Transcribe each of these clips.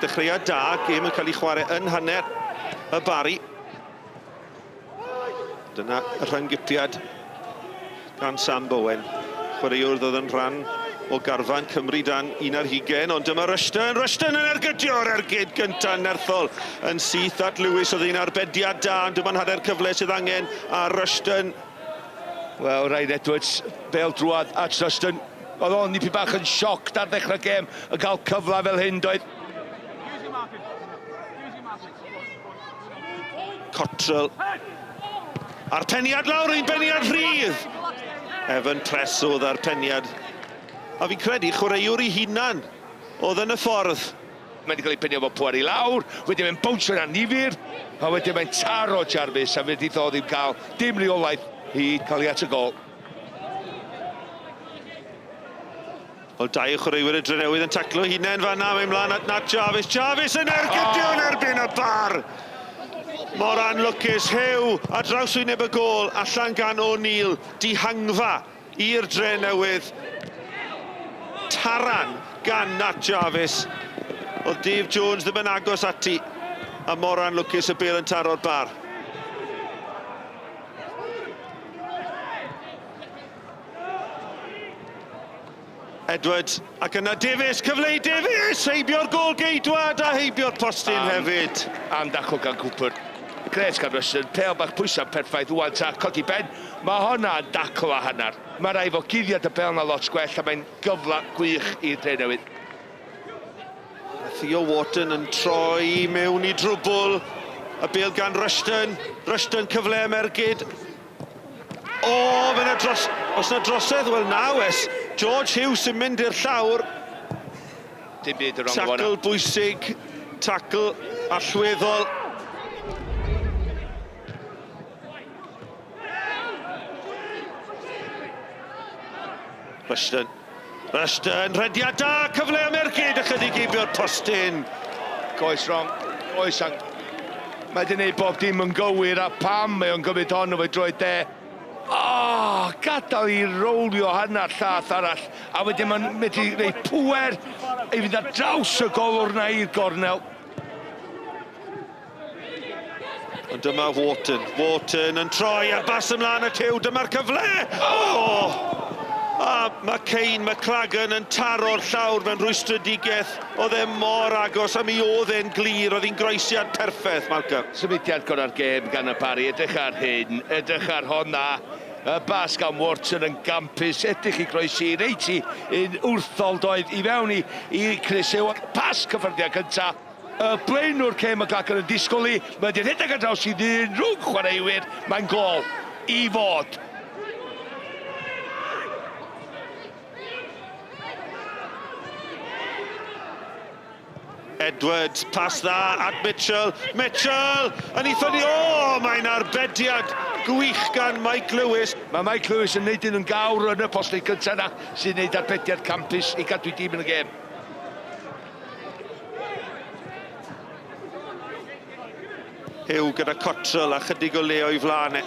Dechreuad da, gêm yn cael ei chwarae yn hanner y Barri. Dyna y rhyng-gipiad gan Sam Bowen. Chwaraewr ddod yn rhan o garfan Cymru dan 21, ond dyma Rushton. Rushton yn ergydio'r ergyd gyntaf nerthol yn syth at Lewis. Oedd hi'n arbediad da, ond dyma'n hanner cyfle sydd angen ar Rushton. Wel, Ryan Edwards, bêl drwad at Rushton. Oedd o'n dipyn bach yn sioc ar ddechrau gêm yn cael cyfle fel hyn, doedd? Cottrell. A'r peniad lawr, un beniad rhydd! Evan Press oedd ar peniad. A fi'n credu chwaraewr i hunan oedd yn y ffordd. Mae wedi cael ei penio fo pwer i lawr, wedyn mae'n bownsio yn annifyr, a wedyn mae'n taro Jarvis, a fe wneith o ddim cael dim reolaeth i cael ei at y gol. Wel, dau o chwaraewyr y Drenewydd yn taclo hunain fanna, mae'n mlaen at Nat Jarvis. Jarvis yn ergydio yn erbyn y bar! Mor anlwcus, Huw ar draws wyneb y gôl, allan gan O'Neill, dihangfa i'r Drenewydd. Taran gan Nat Jarvis. Oedd Dave Jones ddim yn agos ati, a mor anlwcus y bêl yn taro'r bar. Edwards, ac yna Davies, cyfle i Davies, heibio'r gôl geidwad a heibio'r postyn um, hefyd. Am dacl gan Cooper. Gret gan Rushton, pêl bach pwysau perffaith, wwan ta, codi ben. Mae hwnna'n dacl a hanner. Mae rai fo guddiad y bêl na lot gwell a mae'n gyfle gwych i'r Drenewydd. Theo Wharton yn troi mewn i drwbl. Y bêl gan Rushton. Rushton cyfle am ergyd. O, fe na dros... Os na drosedd, wel na, wes. George Hughes sy'n mynd i'r llawr. Dim byd yn wrong Tackle bwysig, tackle allweddol. Rushton. Rushton, rhediad da, cyfle am ergyd, ychydig heibio'r postyn. Coes wrong, coes ang... Mae wedi gwneud bob dim yn gywir a pam mae o'n gymryd hon efo'i droed de. O, oh, gadael i rowlio hanner llath arall a wedyn mae'n medru rhoi pŵer i fynd ar draws y golwr na i'r gornel. Ond dyma Wharton. Wharton yn troi a bas ymlaen at Huw. Dyma'r cyfle! O! A mae Kane McLagan yn taro'r llawr mewn rhwystredigaeth. Oedd e mor agos a mi oedd e'n glir. Oedd hi'n groesiad perffaith, Malcolm. Symudiad gorau'r gêm gan y Barri. Edrych ar hyn, edrych ar honna. Y bas gan Wharton yn gampus. Edrych i groesi reit i un wrthol doedd i fewn i, i Chris Huw. Pas cyffyrddiad cyntaf. Y blaenwr Kane McLachlan yn disgwyl i, mae wedi rhedeg ar draws i ddyn rhwng chwaraewyr, mae'n gôl i fod. Edwards, pas dda at Mitchell, Mitchell yn ei ffynnu, o, mae'n arbediad gwych gan Mike Lewis. Mae Mike Lewis yn neud un yn gawr yn y postyn cyntaf yna, sy'n neud arbediad campus i gadw i dîm yn y gêm. Huw gyda Cottrell a chydig o le o'i flaen e.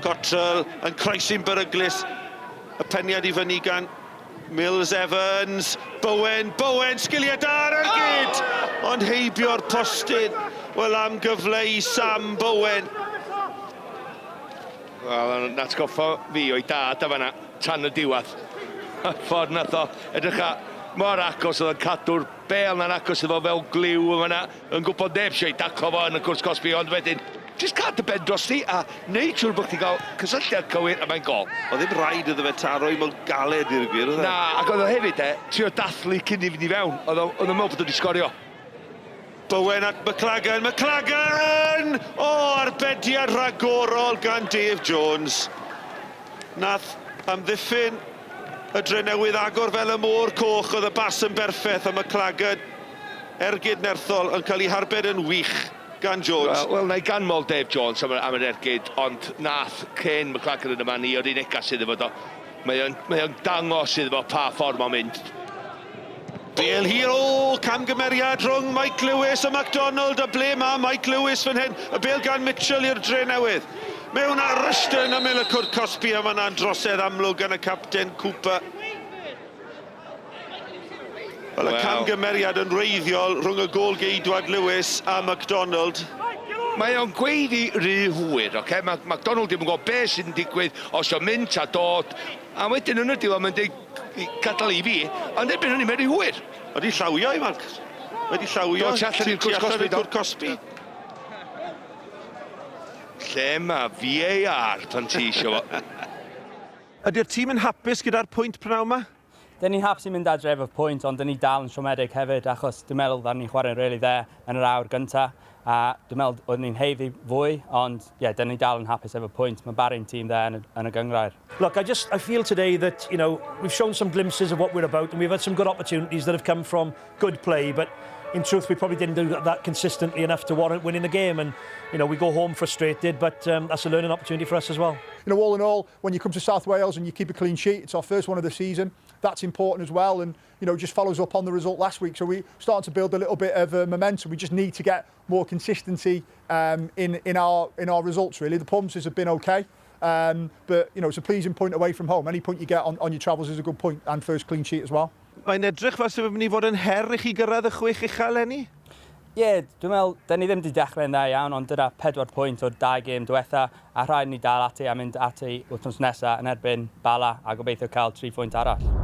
Cottrell yn croesi'n beryglus. Y peniad i fyny gan Mills Evans. Bowen, Bowen, sgiliau da ar ergyd! Oh! Ond heibio'r postyn. Wel, am gyfle i Sam Bowen. Wel, yn atgoffa fi o'i dad a fanna, tan y diwedd. Y ffordd nath o edrych a mor agos oedd o'n cadw'r bêl na'n agos iddo fel gliw yn fanna, yn gwybod neb eisiau ei daclo fo yn y cwrt cosbi, ond wedyn, jyst cadw dy ben drosti a neud siŵr bod chdi'n cael cysylltiad cywir a mae'n gôl. Oedd ddim rhaid iddo fe taro i mor galed i'r gwir, oedd e? Na, ac oedd o hefyd e, trio dathlu cyn i fynd i fewn, oedd o'n meddwl bod o wedi sgorio. Bowen at McLagan, McLagan! O, arbediad rhagorol gan Dave Jones. Nath amddiffyn y Drenewydd agor fel y môr coch, oedd y bas yn berffeth a McLagan ergyd nerthol yn cael ei harbed yn wych gan Jones. Wel, wel, na i ganmol Dave Jones am, am yr ergyd, ond nath Kane McLagan yn y man i o'r un negas iddo fo do. Mae o'n, mae o'n dangos iddo fo pa ffordd mae'n mynd. Bêl hir, o, camgymeriad rhwng Mike Lewis a McDonald, a ble mae Mike Lewis fan hyn? Y bêl gan Mitchell i'r Drenewydd. Mewn ar Rushton ymyl y cwrt cosbi, a mae yna'n drosedd amlwg gan y capten Cooper. Wel, y camgymeriad yn wreiddiol rhwng y gôl-geidwad Lewis a McDonald. Mae o'n gweiddi rhy hwyr, oce? Mae McDonald ddim yn gwybod beth sy'n digwydd, os o'n mynd ta dod. A wedyn yn y diwedd mae'n dweud, gadael i fi, ond erbyn hynny mae'n rhy hwyr. Wedi llawio i Mark. Wedi llawio. Do, tu allan i'r cwrt cosbi, do. Cwrt cosbi. Lle mae VAR pan ti eisiau fo? Ydy'r tîm yn hapus gyda'r pwynt prynawn 'ma? Dyn ni'n hapus i mynd adre efo pwynt, ond dyn ni dal yn siomedig hefyd, achos dwi'n meddwl ddaru ni chwarae'n rili dde yn yr awr gynta, a dwi'n meddwl oeddwn ni'n haeddu fwy, ond ie, yeah, dyn ni dal yn hapus efo pwynt. Mae Barry'n tîm dde yn y, yn y gynghrair. Look, I just I feel today that we've shown some glimpses of what we're about and we've had some good opportunities that have come from good play, but in truth we probably didn't do that consistently enough to warrant winning the game and we go home frustrated, but that's a learning opportunity for us as well. All in all, when you come to South Wales and you keep a clean sheet, it's our first one of the season. That's important as well, and just follows up on the result last week. So we starting to build a little bit of momentum. We just need to get more consistency in our results. Really, the performances have been okay. But it's a pleasing point away from home. Any point you get on your travels is a good point, and first clean sheet as well. Mae'n edrych fel sy'n mynd i fod yn her i chi gyrraedd y chwech ucha eleni? Ie, yeah, dwi'n meddwl, dyn ni ddim wedi dechrau'n dda iawn, ond dyna 4 pwynt o'r dau gêm diwetha, a rhaid ni dal ati a mynd ati wythnos nesaf yn erbyn Bala a gobeithio cael 3 phwynt arall.